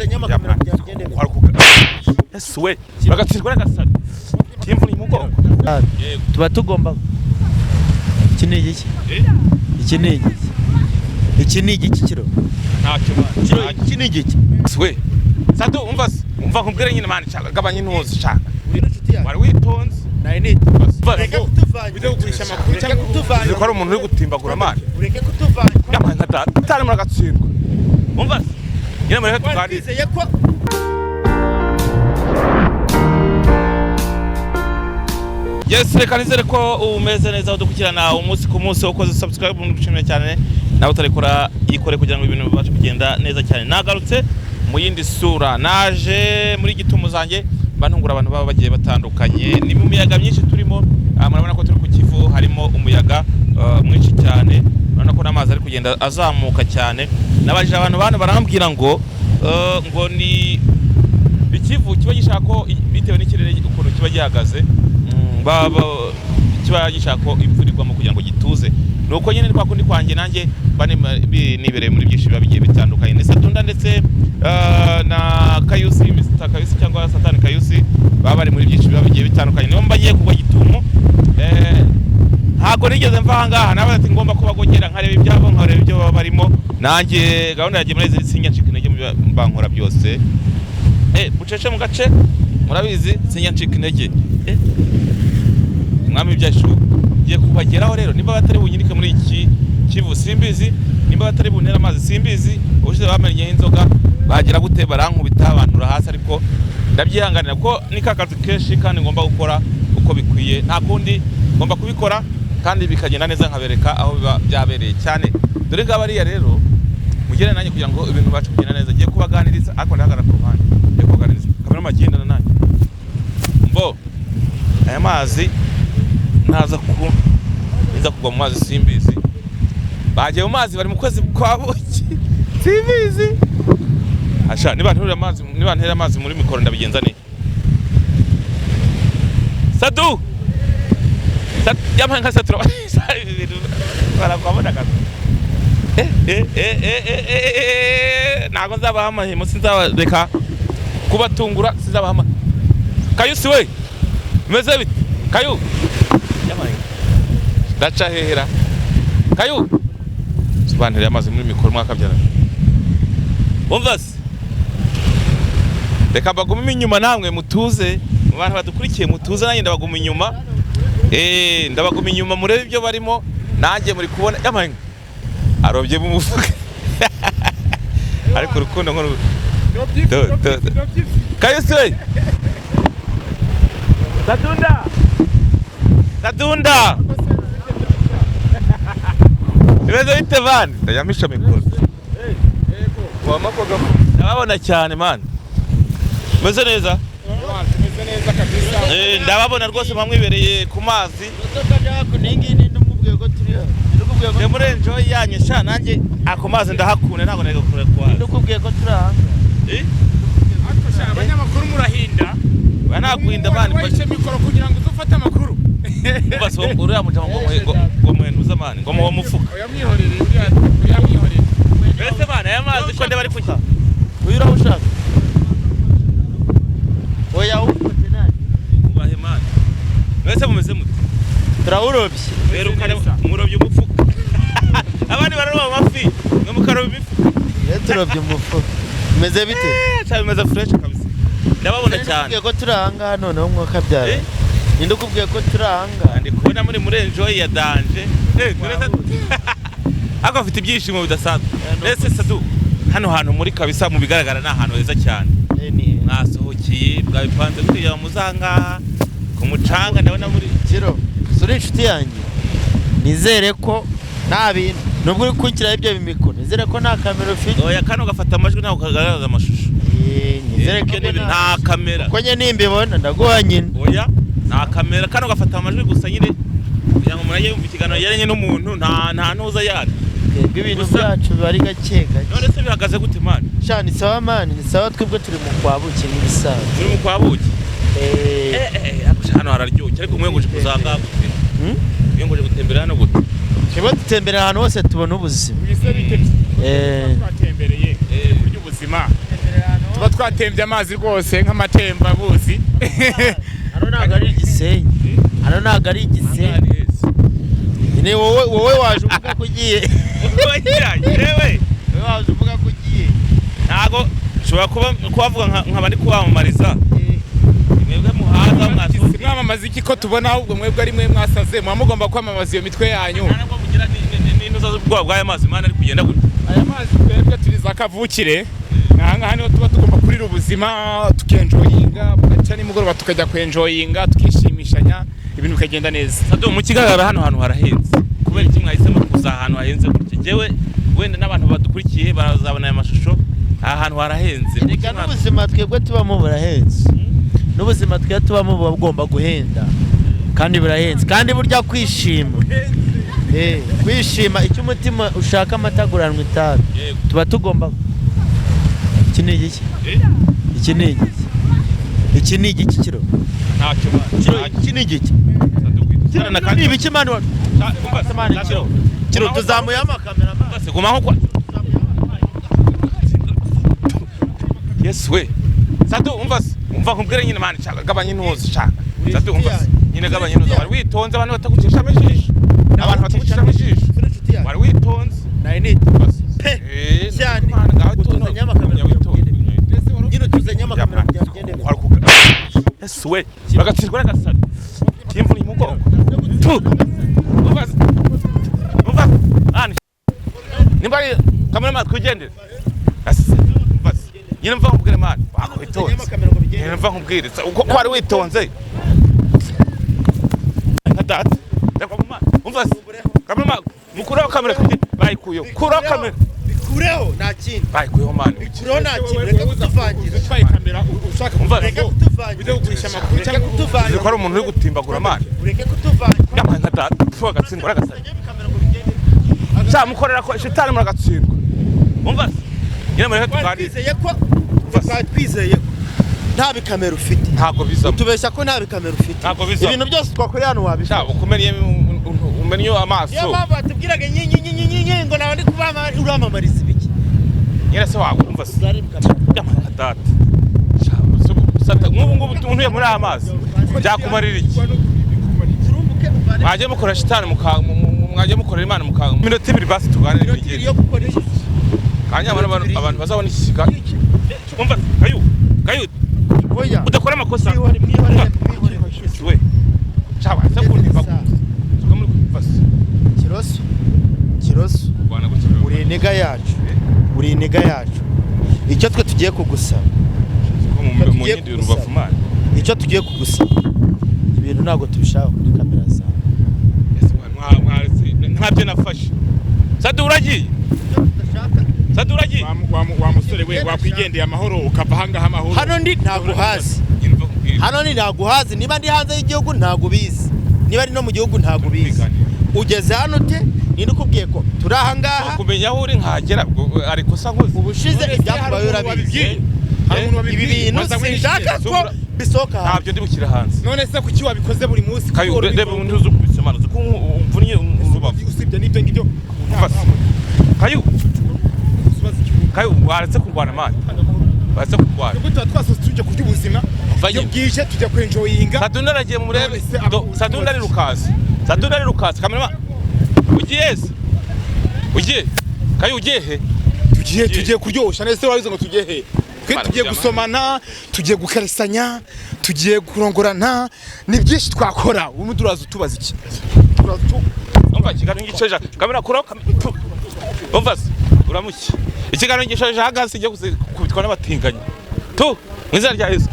Uzanye amakamera kugira ngo ugende neza. Yesu we, bagatsirwa n'agasari kimvura umugongo. Yego. Tuba tugomba. Iki ni igiki? Eh? Iki ni igiki? Iki ni igiki, kiro? Ntacyo. Kiro. Ntacyo. Iki ni igiki? Yesu we, Sadu, umva se, umva nkubwire nyine man, shaka gabanya intuzi, shaka. Uri n'inshuti yanjye. Wari witonze. Nari nite. Umva, Ureke kutuvanga. Ujye kugurisha amakuru Ureke cyangwa kutuvanga. uzi ko ari umuntu uri gutimbagura man. Ureke kutuvanga. Yamaye nka data utari muragatsindwa. Umva se nyine, mureke Wari tuganire. twizeye ko Yes, reka nizere ko umeze neza, udukurikirana umunsi ku munsi, ukoze subscribe, ngushimiye cyane. Nawe utarikora, yikore kugira ngo ibintu bibashe kugenda neza cyane. Nagarutse mu yindi sura, naje muri gitumo zanjye mba ntungura abantu baba bagiye batandukanye. Ni mu miyaga myinshi turimo, murabona ko turi ku Kivu, harimo umuyaga mwinshi cyane. Urabona ko n'amazi ari kugenda azamuka cyane. Nabajije abantu bano, barambwira ngo ngo ni Ikivu kiba gishaka ko bitewe n'ikirere ukuntu kiba gihagaze, kiba gishaka ko imvura igwamo kugira ngo gituze. Ni uko nyine kwa kundi kwanjye nanjye mba nibereye muri byinshi biba bigiye bitandukanye. Ni Satunda ndetse na Kayusi, Mr Kayusi cyangwa Satani Kayusi, baba bari muri byinshi biba bigiye bitandukanye. Niyo mba ngiye kugwa gitumo, ntabwo nigeze mva ahangaha. Nawe ati ngomba kubagogera nkareba ibyabo, nkareba ibyo baba barimo. Nanjye gahunda yanjye muri izi sinjya ncika intege mu byo mba nkora byose. Bucece mu gace, murabizi sinjya ncika intege. Mwami byacu ngiye kubageraho rero. Niba batari bunyirike muri iki Kivu simbizi, nimba batari buntere amazi simbizi. Ubushize bamennyeho inzoga, bagira gute, barankubita bantura hasi, ariko ndabyihanganira kuko ni ka kazi kenshi kandi ngomba gukora uko bikwiye. Nta kundi, ngomba kubikora kandi bikagenda neza, nkabereka aho biba byabereye cyane. Dore ngaba ariya rero, mugere nanjye kugira ngo ibintu bibashe kugenda neza. Ngiye kubaganiriza ariko ndahagarara ku ruhande. Ngiye kubaganiriza kamera magendana nanjye mbo aya mazi naza ku niza kugwa mu mazi simbizi. Bagiye mu mazi, bari mu kwezi kwa buki, simbizi. Asha niba nterura amazi, niba ntera amazi muri mikoro ndabigenza ne. Sadu. Yampaye nka satura barakwabona kazi. Ntabwo nzabaha amahemo, sinzabareka kubatungura, sinzabaha ama Kayusi we, bimeze bite Kayu? Yampaye ndaca hehera Kayu, sobanurira amazi muri mikoro mwakabyara. Umva se, reka mbagume inyuma namwe mutuze, mu bantu badukurikiye mutuze, nanjye ndabaguma inyuma. Ndabaguma inyuma murebe ibyo barimo, nanjye muri kubona. Yampaye arobye mu mufuka, ariko urukundo nko Do, do, do. Kayusi we, Sadunda, Sadunda, bimeze bite man? Ndayamisha mikoro, ndababona cyane man, meze neza. Tumeze neza kabisa. Ndababona rwose mwamwibereye ku mazi. Ndumubwiye ko turi hano. Ndumubwiye ko Ndi muri enjoy yanyu sha. Nanjye ako mazi ndahakunda, ntabwo nari kure kwayo. Ndukubwiye ko turi aha. Eh? Ariko sha, abanyamakuru murahinda. Oya, naguhinda man. Wahishe mikoro kugira ngo uze ufate amakuru. Umva se, uriya mujama ngo ngo muhentuze man, ngo muwo mufuka. Oya mwihorere, uriya mwihorere. Mbese man, aya mazi ko ndeba ari kujya. Uyu urawushaka? Oya, awufate nanjye. Ubahe man. Mbese mumeze mute? Turawurobye. Rero murobye umufuka. Abandi baroba amafi, mwe mukaroba imifuka. Rero turobye umufuka. Bimeze bite? Sha bimeze fresh kabisa. Ndababona cyane. Ndukubwiye ko turi aha ngaha noneho mwakabyara. Eh? Ninde ukubwiye ko turi aha ngaha? Ndi kubona muri enjoy ya danger. Dore ariko afite ibyishimo bidasanzwe. Mbese Sadu, hano hantu muri kabisa mu bigaragara ni ahantu heza cyane. Eh, ni Mwasohokeye, bwabipanze kwiya muzangaha ku mucanga, ndabona muri Kiro, suri inshuti yanjye. Nizere ko nta bintu nubwo uri kunshyiraho ibyo bimikoro, nizere ko nta kamera ufite. Oya, kano gafata amajwi, ntabwo kagaragaza amashusho. Eh, nizere ko Ibyo ni ibintu, nta kamera. Ko njye nimbibona ndaguha nyine. Oya, nta kamera, kano gafata amajwi gusa nyine kugira ngo umuntu ajye yumva ikiganiro yagiranye n'umuntu, nta ntuza yari. Twebwe ibintu Gusa- byacu biba ari gake gake. None se bihagaze gute man? Sha ni sawa man, ni sawa, twebwe turi mu kwa buki nk'ibisanzwe. Muri mu kwa buki? Eh, Ariko sha hano hararyoshye, ariko mwe nguje kuzangaha gute? hmm? Mwe nguje gutembera hano gute? Twebwe dutembera ahantu hose tubona ubuzima. Wise bite? Eh. Twatembereye kurya ubuzima. Twatembye amazi rwose nk'amatembabuzi. Hano ntabwo ari Igisenyi, hano ntabwo ari Igisenyi. Ni wowe waje uvuga ko ugiye. Yewe. Wowe waje uvuga ko ugiye. Ntago nshobora kuba kubavuga nkaba ndi kubamamariza mwebwe muhaza mwasuye. Mwamamaza iki ko tubona ahubwo mwebwe ari mwe mwasaze, muba mugomba kwamamaza iyo mitwe yanyu. Ntabwo mugira n'intuza z'ubwoba bw'aya mazi, mana, ari kugenda gutya. Aya mazi twebwe turi za kavukire, aha ngaha niho tuba tugomba kurira ubuzima, tukenjoyinga bugaca, nimugoroba tukajya kwenjoyinga, tukishimishanya, ibintu bikagenda neza. Sadu, mu kigaragara hano hantu harahenze. Kubera iki mwahisemo kuza ahantu hahenze gutya? Njyewe wenda n'abantu badukurikiye barazabona aya mashusho, aha hantu harahenze. Reka, n'ubuzima twebwe tubamo burahenze, n'ubuzima twebwe tubamo buba bugomba guhenda kandi burahenze. Kandi burya kwishima, kwishima icyo umutima ushaka, amataguranwa itabi. Yego. Tuba tugomba. Iki ni igiki? Iki ni igiki? Iki ni igiki, kiro? Ntacyo. Kiro. Ntacyo. Iki ni igiki? Sadu, Kiro na ni ibiki, man? Wa man, kiro, kiro, tuzamuye amakamera, man. Guma aho kwa Yesu we. Sadu, umva se, umva nkubwire nyine, man, shaka gabanya intuzi, shaka. Sadu, umva se, nyine gabanya intuzi. Wari witonze, abantu batagucishamo ijisho, abantu batagucishamo ijisho. Turi inshuti yanjye. Wari witonze. Nari nita pe Eh, cyane. man, ngaho Utuzanye amakamera witonze. kugira ngo ugende. Nyine tuzanye amakamera kugira ngo ugende. Yesu we, bagatsirwa n'agasaro kimvuna umugongo tu. Umva se, umva man, nimba ari kamera twigendere. Ase, umva se nyine, mva nkubwire, man, Tuzanye wakwitonze. amakamera ngo bigende. Nyine mva nkubwire uko ko wari witonze nka data. Reka mama, umva se, kamera, mukuraho kamera twigende. Bayikuyeho, kuraho kamera. Bikureho, nta kindi. Bayikuyeho, man. Bikureho, nta kindi. Reka kutuvangira. Utwaye kamera ushaka Umva. Reka kugira ngo kutuvangira. ujye kugurisha amakuru Reka cyangwa kutuvangira. Uzi ko ari umuntu uri gutimbagura, man. Ureke kutuvangira. Yamaye nka data pfu, agatsindwa n'agasaro. Tuzanye kamera ngo bigende. Sha, mukorera ko shitani, muragatsindwa. Umva se nyine, mureke Twari tuganire. twizeye ko, twari twizeye ko nta bikamera ufite. Ntabwo bizamo. Utubeshya ko nta bikamera ufite. Ntabwo bizamo. Ibintu byose twakoreye hano wabifite. Sha, ukumennye, umennye amaso. Niyo mpamvu batubwiraga nyinyi ngo nawe ndi kubamamariza, uramamariza ibiki? Nyine se wawe, umva se. Uzare ibikamera. Yamaye nka data. Sha, sata nk'ubu ngubu ntuye muri aya mazi, byakumarira iki? Turumbuke uvane. Mwajya mukora shitani mwajya mukorera Imana muka minota 2 basi tuganire. Minota 2 yo gukora iki? Kanya abantu bazabona iki kiganiro. Umva kayu, kayu. Oya. Udakora amakosa. Mwihore, mwihore, mwihore. Yesu we, sha, wasa kuntimba tuko muri kumva se. Kiroso, kiroso. Rwanda gutya. Uri iniga yacu, uri iniga yacu. Icyo twe tugiye kugusaba, Ko mu tugiye nyindi rubavu, man. Icyo tugiye kugusaba, ibintu ntabwo tubishaka kuri kamera zawe. Ese ntabyo nafashe. Sadu, uragiye? Sadu, uragiye? Wa musore we, wakwigendeye amahoro, ukava ahangaha amahoro. Hano ndi ntabwo uhazi. Nyine mva nkubwire. Hano ni ntabwo uhazi. Niba ndi hanze y'igihugu ntabwo ubizi, niba ari no mu gihugu ntabwo ubizi. Ugeze hano ute? Ninde ukubwiye ko turi aha ngaha? Kumenya aho uri nkahagera, ubwo ari kosa nkoze. Ubushize ibyakubayeho urabizi. Hari umuntu Ibi wabibwiye? bintu Waza sinshaka ko Zubura. bisohoka hanze. Ntabyo ndi bukira hanze. None se kuki wabikoze buri munsi? Kayo, Kuko reba undi uzi ukubise, man, uzi ko umvunnye urubavu. Usibye n'ibyo ngibyo. Umva se. Kayu. Usubaza ikibuga. Kayu, waretse kurwana, man, waretse kurwana. Nubwo tuba twasohotse tujya kurya ubuzima, Umva iyo nyine. bwije tujya kwenjoyinga. Sadunda aragiye, murebe. None se Sadunda ari rukasi, Sadunda ari rukasi. Kamera, ugiye se? Ugiye, Kayu, ugiye he? Tugiye kuryoshya nese wabize ngo tugiye he? Twe Mana, tugiye kuryama. gusomana, tugiye gukarisanya, tugiye kurongorana, ni byinshi twakora. Ubu turaza utubaza iki? Turaza Umva, ikiganiro ngicoje kamera, kuraho kamera. Umva se, uramuki, ikiganiro ngishoje ahagaze, njye kubitwa n'abatinganyi tu mu izina rya Yesu.